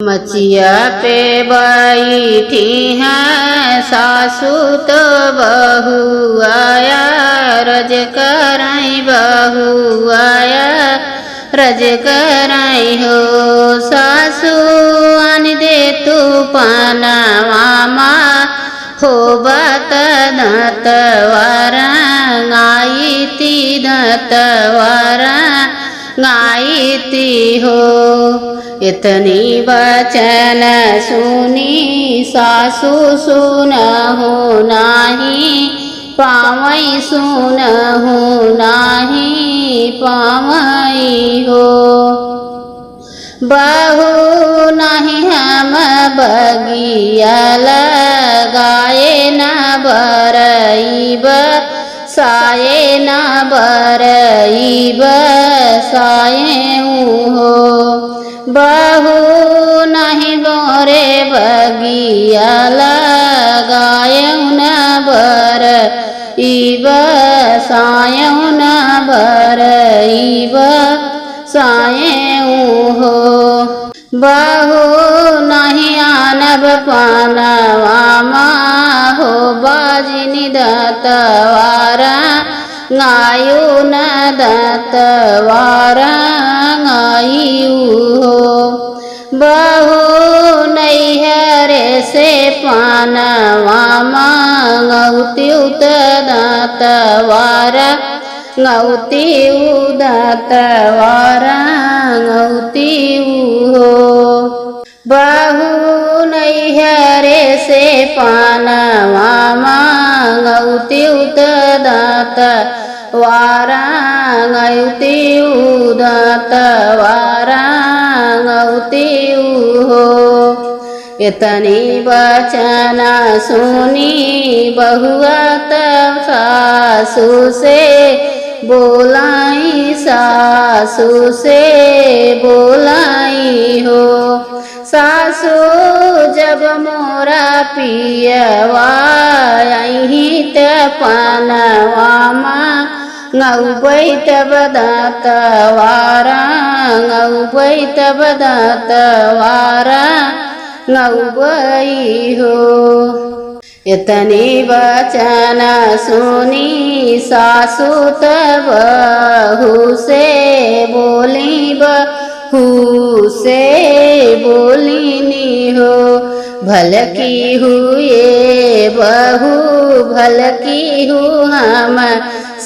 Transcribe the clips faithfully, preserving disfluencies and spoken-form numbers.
मचिया पे बैठी हैं सासू तो बहुआया, रज करई बहुआया, रज करई हो। सासू आन दे तू पनवा मा, हो बात दतवारा, आई ती दतवारा, आई ती हो। इतनी बचन सुनी सासू सुनहु नाही पावई, सुनहु नाही पावई हो। बहू नाही हम बगिया लगाए न बरईब, साए न बरईब, साए हो। बहू नाही मोरे बगिया लगाए न बरईब, साए न बरईब, साए हो। बहू नाही आनब पनवा मा, हो बाजिनी दतवारा, आयु न दतवारा, आयु हो। बहू नैहरे से पनवा मा, औती उत दतवारा, औती उ दतवारा, औती उ हो। बहू नैहरे से पनवा मा, औती उत दतवारा, औती उ दतवारा, औती उ हो। इतनी बचन सुनी बहुआ तब सासू से बोलाई, सासू से बोलाई हो। सासू जब मोरा पियवा अइहीं त पनवा मा, औबै तब दतवारा, औबै तब दतवारा, औबै हो। इतनी बचन सुनी सासू त बहू से बोली, बहू से बोलिनी हो। भलकी हुए बहू, भलकी हू हम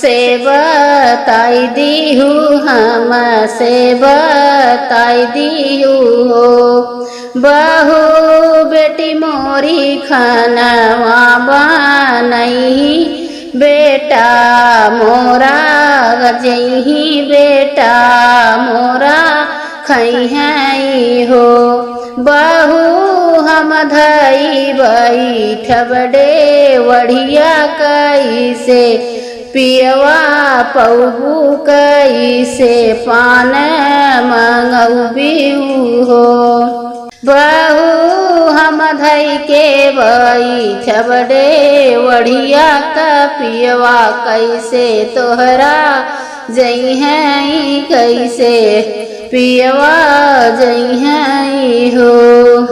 से बताई दीहू, हम से बताई दीहू हो। बहू बेटी मोरी खानवा बनइहीं, बेटा मोरा गजइहीं, बेटा मोरा खइहीं हो। बहू हम धई बैठब डेवढ़िया कइसे पियवा पउबू कइसे पान मंगउबी हो। बहू हम धई के बैठब डेवढ़िया त पियवा कइसे तोहरा जइहीं, कइसे पियवा जइहीं हो।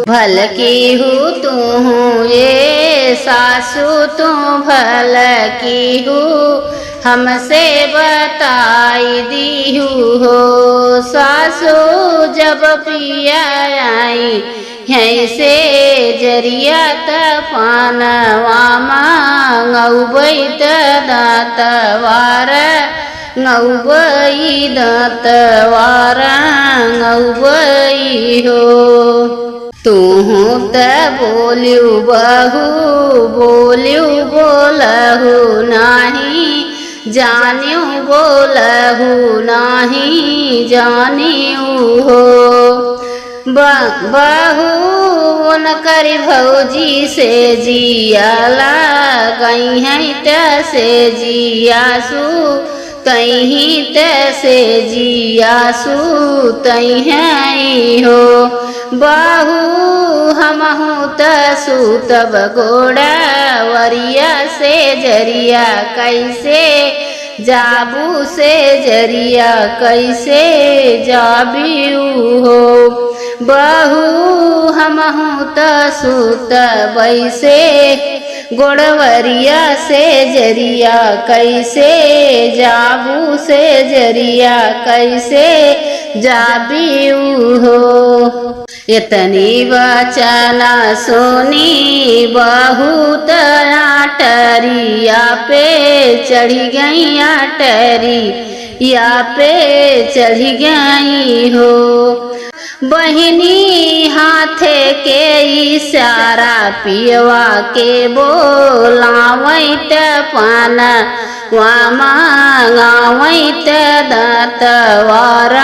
भलकी हू तू ये सासू तू भलकी हू, हमसे बताई दीहू हो। सासू जब पिया आई हैं से जरिया त पानवा मंगउबै त दतवार औबै दतवार औबै हो। तुहूँ त बोल्यू बहू, बोल्यू बोलहू नाही, जान्यू बोलहू नाही, जान्यू हो। ब-, बहू उनकरी भौजी से जिया लगइहीं त से जिया सू तइहीं त से जिया सू तइहीं हो। बहू हमहूँ त सूतब गोड़वरिया से जरिया कइसे जाबू से जरिया कइसे जाबियू हो। बहू हमहू त सुतबैसे गोड़वरिया से जरिया, कैसे जाबू से जरिया, कैसे जाबी हो। इतनी वचन सुनी बहुत आटरिया पे चढ़ी गई, आटरिया पे चढ़ी गई हो। बहिनी हाथ के इशारा पियवा के बोलावैत पान वा मांगावैत दाँत वार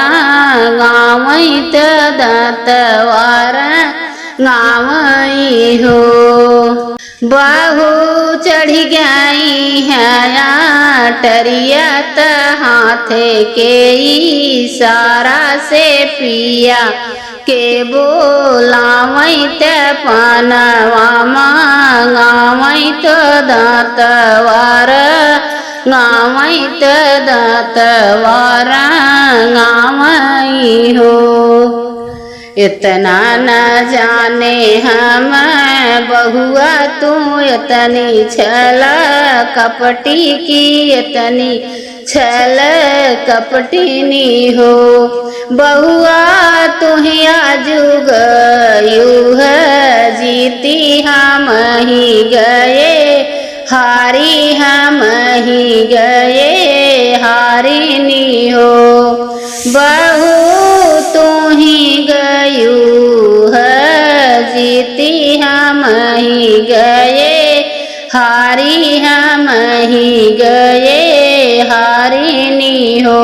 गावैत दाँत वार गावई हो। बहू चढ़ी गई है आटरिया त हाथ के इशारा से पिया के बोलावैत पानवा मांगावैत दाँत वार गावैत दाँत वार गावई हो। इतना न जाने हम बहुआ तू इतनी छल कपटी की, इतनी छल कपटिनी हो। बहुआ तुही आजु गयू है जीती हम ही गए हारी, हम ही गए हारिनी हो। बहू तुही गयू है जीती हम ही गए हारी, हम ही गए हारिनी हो।